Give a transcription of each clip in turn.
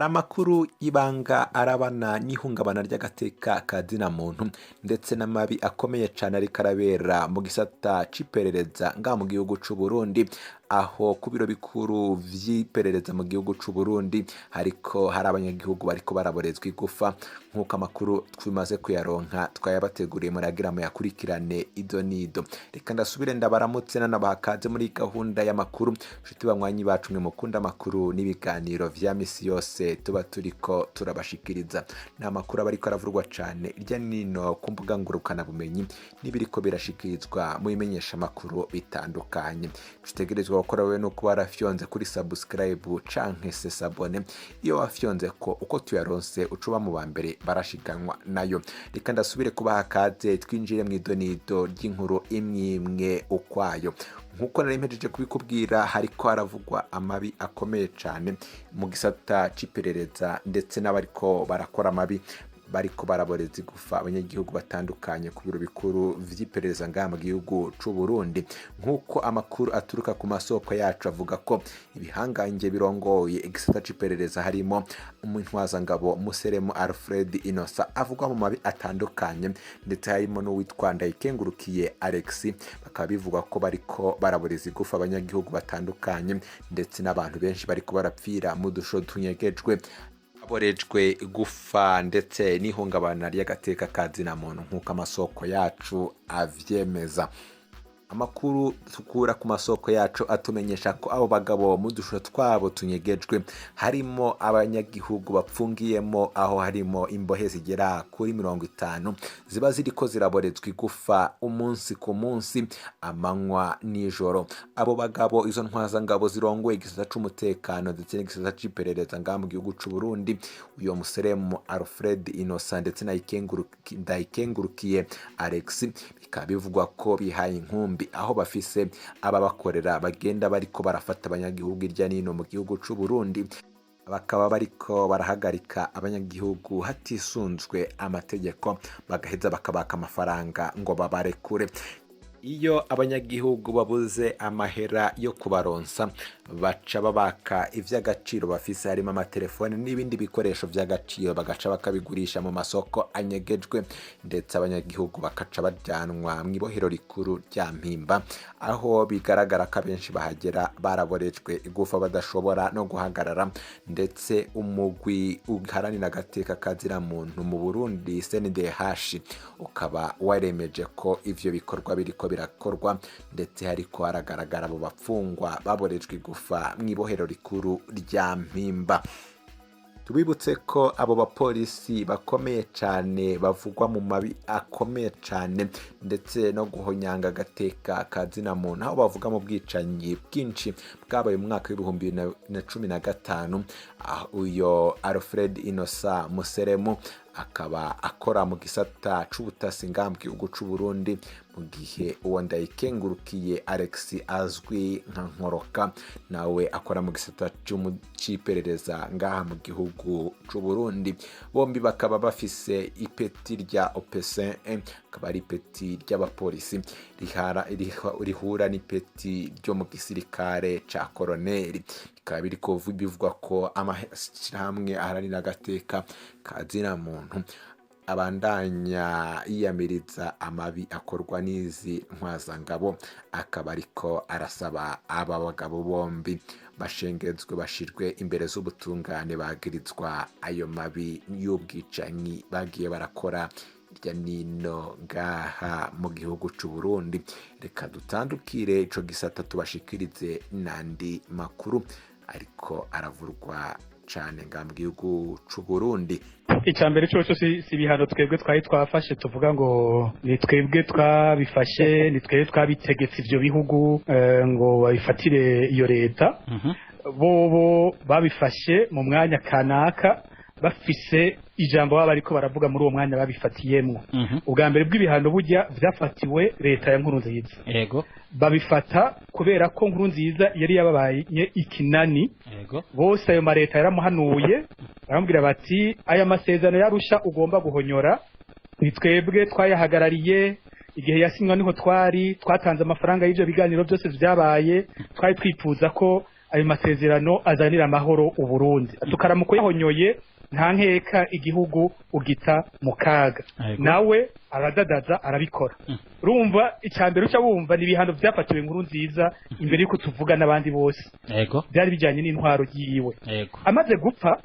Hari amakuru y'ibanga arabana n'ihungabana ry'agateka ka zina muntu ndetse n'amabi akomeye cane ariko arabera mu gisata c'iperereza ngaha mu gihugu c'u Burundi, aho ku biro bikuru vy'iperereza mu gihugu c'u Burundi hariko hari abanyagihugu bariko baraborezwa igufa, nk'uko amakuru tumaze kuyaronka twayabateguriye muragira muyakurikirane ido nido. Reka ndasubire ndabaramutse nanabaha kaze muri gahunda y'amakuru, nshuti banywanyi bacu mwe mukunda amakuru n'ibiganiro vya misi yose tuba turiko turabashikiriza. Ni amakuru aba ariko aravurwa cane irya nino ku mbuga ngurukanabumenyi n'ibiriko birashikirizwa mu bimenyeshamakuru bitandukanye. Dutegerezwa gukora wewe nuko warafyonze kuri subscribe canke se s'abonner. Iyo wafyonze ko uko tuyaronse ucuba mu ba mbere barashikanwa nayo. Reka ndasubire kubaha kaze twinjire mu idonido ry'inkuru imwe imwe ukwayo. Nkuko nari mpejeje kubikubwira, hariko haravugwa amabi akomeye cane mu gisata c'iperereza ndetse n'abariko barakora amabi bariko baraboreza igufa abanyagihugu batandukanye ku biro bikuru vy'iperereza ngaha mu gihugu c'u Burundi. Nk'uko amakuru aturuka ku masoko yacu avuga ko ibihangange birongoye igisata c'iperereza, harimo umuntwazangabo Museremu Alfred Innocent avugwa mu mabi atandukanye, ndetse harimo n'uwitwa Ndayikengurukiye Alex, bakaba bivugwa ko bariko baraboreza igufa abanyagihugu batandukanye, ndetse n'abantu benshi bariko barapfira mu dusho tunyegejwe aborejwe igufa, ndetse n'ihungabana ry'agateka ka zina muntu, nk'uko amasoko yacu avyemeza. Amakuru tukura ku masoko yacu atumenyesha ko abo bagabo mu dushusho twabo tunyegejwe harimo abanyagihugu bapfungiyemo, aho harimo imbohe zigera kuri 50 ziba ziriko ziraborezwa igufa umunsi ku munsi, amanywa n'ijoro. Abo bagabo, izo ntwazangabo zirongoye igisata c'umutekano ndetse n'igisata c'iperereza ngaha mu gihugu c'u Burundi, uyo Museremu Alfred Innocent ndetse na Ndayikengurukiye Alex, bikaba bivugwa ko bihaye inkumbi, aho bafise ababakorera bagenda bariko barafata abanyagihugu irya nino mu gihugu c'u Burundi, bakaba bariko barahagarika abanyagihugu hatisunzwe amategeko, bagaheza bakabaka amafaranga ngo babarekure. Iyo abanyagihugu babuze amahera yo kubaronsa, baca babaka ivy'agaciro bafise, harimo amatelefone n'ibindi bikoresho vy'agaciro, bagaca bakabigurisha mu masoko anyegejwe, ndetse abanyagihugu bakaca bajanwa mw'ibohero rikuru rya Mpimba, aho bigaragara ko abenshi bahagera baraborejwe igufa, badashobora no guhagarara. Ndetse umugwi uharanira agateka ka muntu mu Burundi, CNDH, ukaba waremeje ko ivyo bikorwa biriko birakorwa, ndetse hariko haragaragara abo bapfungwa baborejwe igufa mw'ibohero rikuru rya Mpimba. Tubibutse ko abo bapolisi bakomeye cane bavugwa mu mabi akomeye cane ndetse no guhonyanga agateka ka zina muntu, aho bavuga mu bwicanyi bwinshi bwabaye mu mwaka w'2015. Uyo Alfred Innocent Museremu akaba akora mu gisata c'ubutasi ngaha mu gihugu c'u Burundi, mu gihe uwo Ndayikengurukiye Alex azwi nka Nkoroka nawe akora mu gisata c'iperereza ngaha mu gihugu c'u Burundi. Bombi bakaba bafise ipeti rya OPC, akaba ari ipeti ry'abapolisi rihura n'ipeti ryo mu gisirikare ca koroneri. Bikaba biriko bivugwa ko amashirahamwe aharanira agateka ka zina muntu abandanya yiyamiriza amabi akorwa n'izi ntwazangabo, akaba ariko arasaba aba bagabo bombi bashengezwe, bashirwe imbere z'ubutungane, bagirizwa ayo mabi y'ubwicanyi bagiye barakora hirya nino ngaha mu gihugu c'u Burundi. Reka dutandukire ico gisata tubashikirize n'andi makuru ariko aravurwa cane ngaha mu gihugu c'u Burundi. Icya mbere cyo si ibihano twebwe twari twafashe, tuvuga ngo ni twebwe twabifashe, ni twebwe twabitegetse ivyo bihugu ngo babifatire iyo leta. Bobo babifashe mu mwanya kanaka, bafise ijambo baba bariko baravuga muri uwo mwanya babifatiyemwo. Ubwa mbere bw'ibihano burya vyafatiwe leta ya Nkurunziza. Babifata kubera ko Nkurunziza yari yababaye ikinani. Bose ayo mareta yaramuhanuye, baramubwira bati: "Aya masezerano yarusha ugomba guhonyora, ni twebwe twayahagarariye igihe yasinywa, niho twari twatanze amafaranga y'ivyo biganiro byose vyabaye, twari twifuza ko ayo masezerano azanira amahoro Uburundi. Tukaramuko yahonyoye nta nkeka igihugu ugita mu kaga, nawe aradadaza arabikora. Urumva icambere uca wumva ni ibihano byafatiwe Inkuru Nziza imbere yuko tuvuga n'abandi bose. Byari bijyanye n'intwaro yiwe. Amaze gupfa,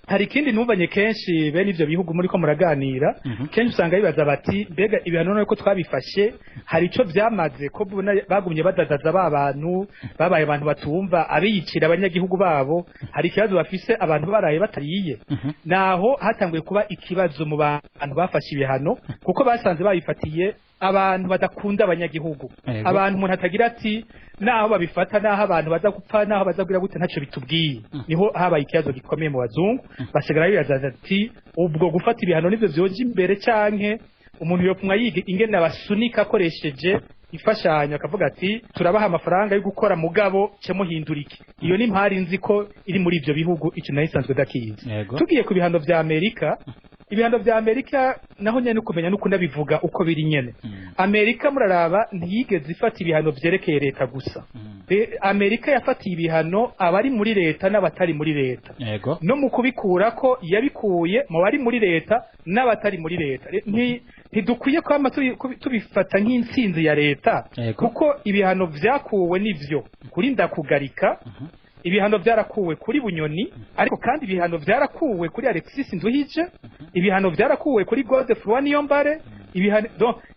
hari ikindi numvanye kenshi bene ivyo bihugu muri ko muraganira, kenshi usanga bibaza bati mbega ibihano none ko twabifashe hari ico vyamaze, ko bagumye badadaza ba bantu babaye abantu batumva abiyicira abanyagihugu babo, hari ikibazo bafise abantu baraye batariye. Naho hatanguye kuba ikibazo mu bantu bafashe ibihano, kuko basanze babifatiye abantu badakunda abanyagihugu, abantu umuntu atagira ati naho babifata, naho abantu baza gupfa, naho baza kugira gute, ntacyo bitubwiye. Niho habaye ikibazo gikomeye mu bazungu, basigara bibaza ati ubwo gufata ibihano nivyo vyoja imbere, canke umuntu yopfumwa yiga ingene abasunika akoresheje ifashanyo, akavuga ati turabaha amafaranga yo gukora mugabo ce muhindura iki. Iyo ni impari nzi ko iri muri ivyo bihugu, ico nayo isanzwe dakizi. Tugiye ku bihano vya Amerika, ibihano vya Amerika naho nyene ukumenya nuko ndabivuga uko biri nyene. Amerika muraraba ntiyigeze ifata ibihano vyerekeye leta gusa. Amerika yafatiye ibihano abari muri leta n'abatari muri leta. No mu kubikura ko yabikuye mu bari muri leta n'abatari muri leta. Ntidukwiye kwama tubifata nk'intsinzi ya leta, kuko ibihano vyakuwe nivyo kuri Ndakugarika, ibihano byarakuwe kuri Bunyoni, ariko kandi ibihano byarakuwe kuri Alexis Nduhije, ibihano byarakuwe kuri Godefroid Niyombare, ibihano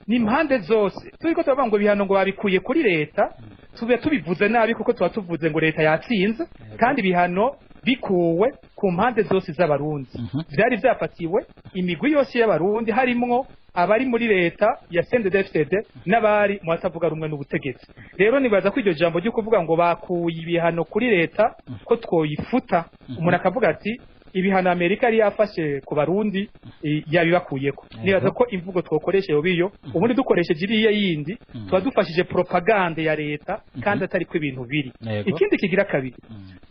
ni impande zose. Turiko turavuga ngo ibihano ngo babikuye kuri leta, tube tubivuze nabi kuko tuba tuvuze ngo leta yatsinze, kandi ibihano bikuwe ku mpande zose z'abarundi. Vyari vyafatiwe imigwi yose y'abarundi, harimwo abari muri leta ya CNDD-FDD n'abari mu batavuga rumwe n'ubutegetsi. Rero nibaza ko iryo jambo ryo kuvuga ngo bakuye ibihano kuri leta ko twoyifuta, umuntu akavuga ati ibihano Amerika yari yafashe ku barundi yabibakuyeko. Nibaza ko imvugo twokoresha yo biyo, ubundi dukoresheje iriya yindi tuba dufashije propagande ya leta kandi atari ko ibintu biri. Ikindi kigira kabiri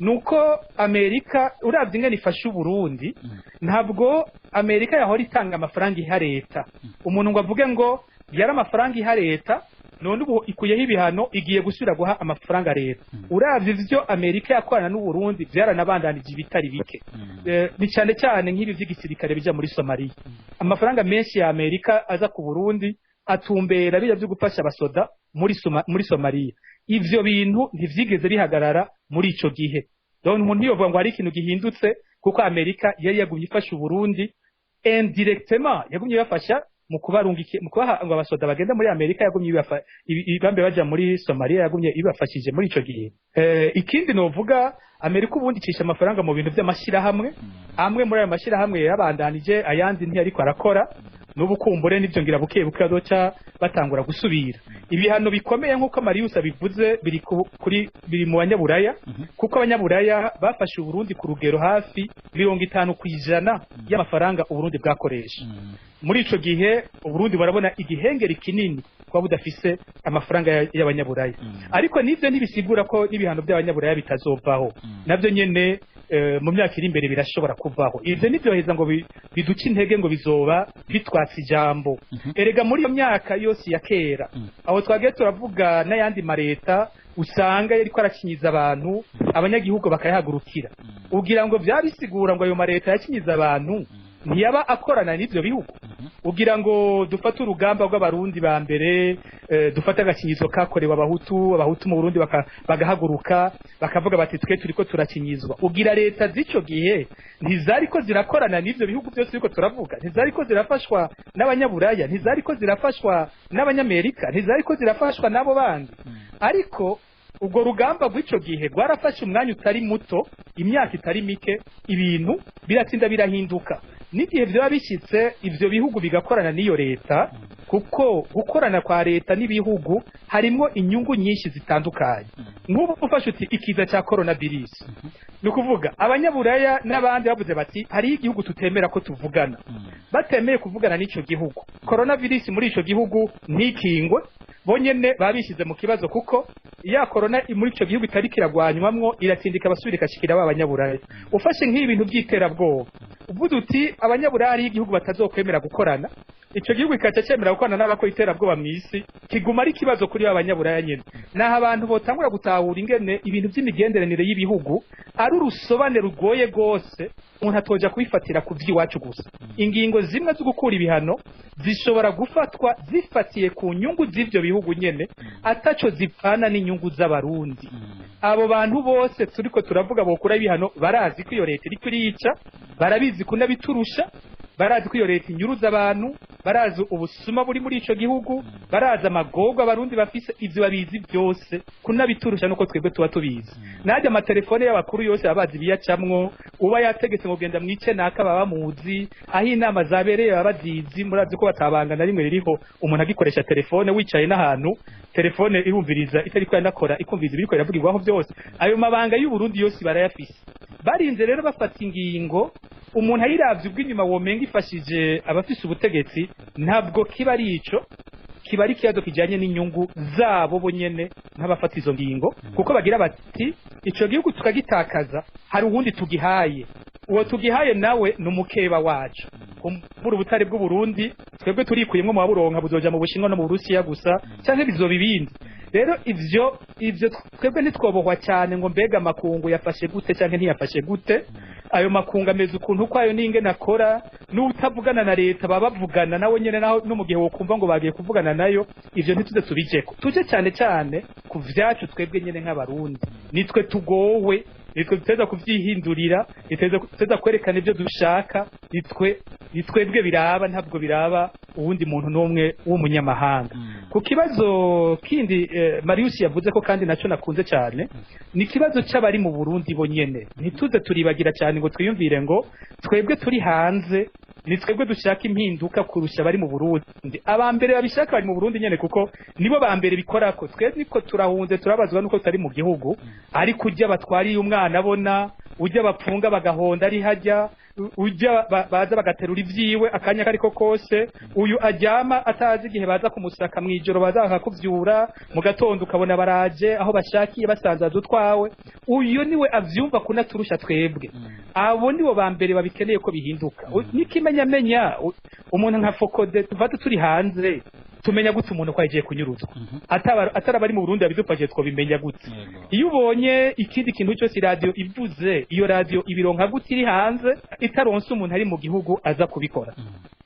nuko Amerika uravye ingene ifasha Uburundi, ntabwo Amerika yahora itanga amafaranga iha leta. Umuntu ngo avuge ngo yari amafaranga iha leta, none ubu ikuyeho ibihano igiye gusubira guha amafaranga leta. Uravye ivyo Amerika yakorana n'u Burundi byaranabandanije ibitari bike. Ni cyane cyane nk'ibi vy'igisirikare bija muri Somalia. Amafaranga menshi ya Amerika aza ku Burundi atumbera bijya byo gufasha abasoda muri Somalia. Ivyo bintu ntivyigeze bihagarara muri ico gihe. Donc umuntu ntiyovuga ngo hari ikintu gihindutse, kuko Amerika yari yagumye ifasha Uburundi indirectement, yagumye ibafasha mu kubarungike, mu kubaha ngo abasoda bagenda muri Amerika, yagumye ibambe baja muri Somalia, yagumye ibafashije muri ico gihe. Ikindi novuga, Amerika ubundi icisha amafaranga mu bintu vy'amashirahamwe, amwe muri ayo mashirahamwe yabandanije, ayandi ntiyariko arakora. N'ubu kumbure nivyo ngira buke buke bazoca batangura gusubira. Ibihano bikomeye nk'uko Marius abivuze biri kuri biri mu banyaburaya, kuko abanyaburaya bafashe Uburundi ku rugero hafi 50% y'amafaranga Uburundi bwakoresha. Muri ico gihe Uburundi barabona igihengeri kinini kuba budafise amafaranga y'abanyaburaya. Ariko nivyo ntibisigura ko n'ibihano by'abanyaburaya bitazovaho. Navyo nyene mu myaka iri imbere birashobora kuvaho. Ivyo nivyoheza ngo biduce intege ngo bizoba bitwatsa ijambo. Erega muri iyo myaka yose ya kera, aho twagiye turavuga n'ayandi mareta usanga yariko arakinyiza abantu, abanyagihugu bakayahagurukira. Ugira ngo vyabisigura ngo ayo mareta yakinyiza abantu ntiyaba akorana n'ivyo bihugu? Ugira ngo dufate urugamba rw'abarundi ba mbere, dufate agakinyizo kakorewe abahutu, abahutu mu Burundi bagahaguruka bakavuga bati twe turiko turakinyizwa. Ugira leta z'ico gihe ntizariko zirakorana n'ivyo bihugu byose biriko turavuga, ntizariko zirafashwa n'abanyaburaya, ntizariko zirafashwa n'abanyamerika, ntizariko zirafashwa n'abo bandi. Ariko ubwo rugamba rw'ico gihe rwarafashe umwanya utari muto, imyaka itari mike, ibintu biratinda birahinduka. N'igihe vyoba bishitse ivyo bihugu bigakorana n'iyo leta, kuko gukorana kwa leta n'ibihugu harimwo inyungu nyinshi zitandukanye. Nk'ubu ufashe uti ikiza cya coronavirus, ni ukuvuga abanyaburaya n'abandi bavuze bati hariho igihugu tutemera ko tuvugana. Batemeye kuvugana n'ico gihugu, coronavirus muri ico gihugu ntikingwe, bonyene babishize mu kibazo, kuko ya corona muri ico gihugu itari kiragwanywamwo iratindika abasubira ikashikira ba banyaburaya. Ufashe nk'ibintu by'iterabwoba, uvuze uti abanyaburaya ari igihugu batazokwemera gukorana, Ico gihugu kikaca cemera gukorana n'abakora iterabwoba mw'isi, kiguma ari ikibazo kuri abanyaburaya nyene. Naho abantu botangura gutahura ingene ibintu vy'imigenderanire y'ibihugu ari urusobane rugoye gose, umuntu atoja kubifatira ku vy'iwacu gusa. Ingingo zimwe zo gukura ibihano zishobora gufatwa zifatiye ku nyungu z'ivyo bihugu nyene, ataco zipfana n'inyungu z'abarundi. Abo bantu bose turiko turavuga bokura ibihano barazi ko iyo leta iriko irica, barabizi kunabiturusha, barazi ko iyo leta inyuruza abantu, barazi ubusuma buri muri ico gihugu, barazi amagorwa abarundi bafise, ivyo babizi byose kunabiturusha nuko twebwe tuba tubizi. Najya amatelefone y'abakuru yose abazi biyacamwo, uba yategetse ngo genda mwice naka baba bamuzi, aho inama zabereye baba bazizi. Murazi ko batabanga na rimwe ririho umuntu agikoresha telefone, wicaye n'ahantu telefone irumviriza itariko yanakora, ikumviriza ibiriko biravugirwaho byose. Ayo mabanga y'u Burundi yose barayafise. Barinze rero bafata ingingo umuntu ayiravye ubw'inyuma womenga ifashije abafise ubutegetsi, ntabwo kiba ari ico, kiba ari ikibazo kijanye n'inyungu zabo bo nyene nk'abafata izo ngingo, kuko bagira bati ico gihugu tukagitakaza hari uwundi tugihaye, uwo tugihaye nawe ni umukeba wacu. Kumbura ubutare bw'u Burundi twebwe turikuyemwo mu baburonka buzoja mu Bushinwa no mu Burusiya gusa, canke bizoba ibindi. Rero ivyo twebwe ntitwobohwa cyane ngo mbega amakungu yafashe gute canke ntiyafashe gute. Ayo makungu ameze ukuntu kwayo n'ingene akora, n'utavugana na leta baba bavugana nawe nyene, naho no mu gihe wokumva ngo bagiye kuvugana nayo, ivyo ntituze tubijeko. Tuje cyane cyane ku vyacu twebwe nyene nk'abarundi, nitwe tugowe, nitwe duteza kuvyihindurira, nitwe kwerekana ivyo dushaka, nitwebwe biraba, ntabwo biraba uwundi muntu n'umwe w'umunyamahanga. Ku kibazo kindi Marius yavuze ko kandi naco nakunze cyane, ni kibazo c'abari mu Burundi bo nyene. Ntituze turibagira cyane ngo twiyumvire ngo twebwe turi hanze ni twebwe dushaka impinduka kurusha abari mu Burundi. Abambere babishaka bari mu Burundi nyene, kuko nibo bambere bikorako. Twebwe niko turahunze, turabazwa nuko tutari mu gihugu, ariko ujya batwariye umwana abona, ujya bapfunga bagahonda ari hajya, ujya baza bagaterura ivyiwe akanya kariko kose, uyu aryama atazi igihe baza kumusaka mwijoro, baza bakakuvyura mu gatondo ukabona baraje aho bashakiye basanzaza utwawe. Uyu niwe avyumva kunaturusha twebwe. Abo nibo bambere babikeneye ko bihinduka. Nikimenyamenya umuntu nka Fokode tuvate turi hanze tumenya gute umuntu ko agiye kunyuruzwa, atari abari mu Burundi abidufashije twobimenya gute? Iyo ubonye ikindi kintu cyose radio ivuze, iyo radio ibironka gute iri hanze itaronse umuntu ari mu gihugu aza kubikora?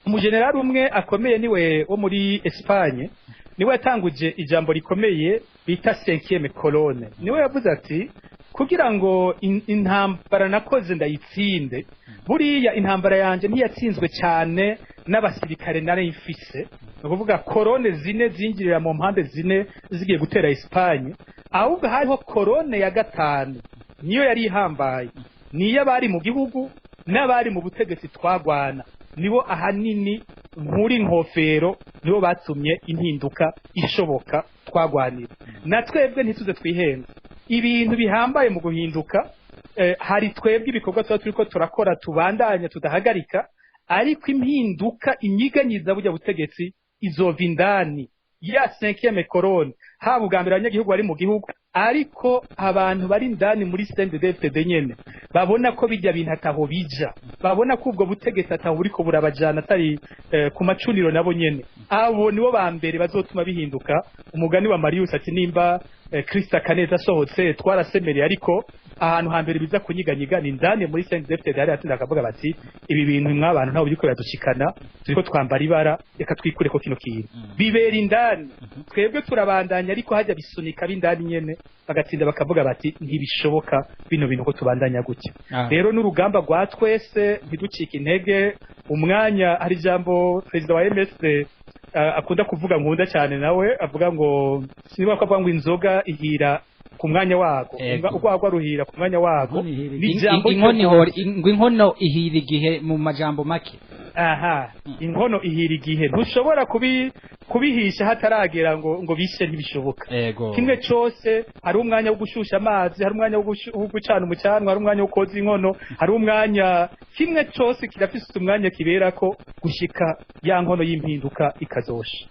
Umugenerali umwe akomeye niwe wo muri Espagne, niwe yatanguje ijambo rikomeye bita 5e colonne. Niwe yavuze ati kugira ngo intambara nakoze ndayitsinde, buriya intambara yanje ntiyatsinzwe cyane n'abasirikare nari mfise, ni ukuvuga korone zine zinjirira mu mpande zine zigiye gutera Espagne, ahubwo hariho korone ya gatanu niyo yari ihambaye, niyo abari mu gihugu n'abari mu butegetsi twagwana, nibo ahanini nkuri nkofero, nibo batumye impinduka ishoboka twagwanira. Na twebwe ntituze twihenda, ibintu bihambaye mu guhinduka hari twebwe ibikorwa tuba turiko turakora tubandanya tudahagarika, ariko impinduka inyiganyiza burya butegetsi izova indani ya 5e colonne. Haba ubwa mbere abanyagihugu bari mu gihugu, ariko abantu bari indani muri CNDD-FDD nyene babona ko bijya bintu ataho bija, babona ko ubwo butegetsi ataho buriko burabajana atari ku macuniro nabo nyene, abo nibo ba mbere bazotuma bihinduka. Umugani wa Marius ati nimba Krista Kaneza asohotse twarasemereye, ariko ahantu hambere biza kunyiganyiga ni indani muri CNDD-FDD. Hari atinda akavuga bati ibi bintu mwabantu ntaho biriko biradushikana, turiko twambara ibara, reka twikure ko kino kintu bibera indani. Twebwe turabandanya, ariko hajya bisunika bindani nyene bagatsinda bakavuga bati ntibishoboka bino bintu ko tubandanya gutya. Rero n'urugamba rwa twese, ntiducike intege. Umwanya hari ijambo perezida wa MSD akunda kuvuga, nkunda cyane nawe avuga ngo niba ko avuga ngo inzoga ihira ku mwanya wago, urwagwa ruhira ku mwanya wago, ni inkono ihira igihe mu majambo make. Aha, inkono ihira igihe, ntushobora kubihisha hataragera ngo bishe, ntibishoboka. Kimwe cyose hari umwanya wo gushusha amazi, hari umwanya wo gucana umucanwa, hari umwanya wo koza inkono, hari umwanya, kimwe cyose kirafise umwanya kiberako gushika ya nkono y'impinduka ikazosha.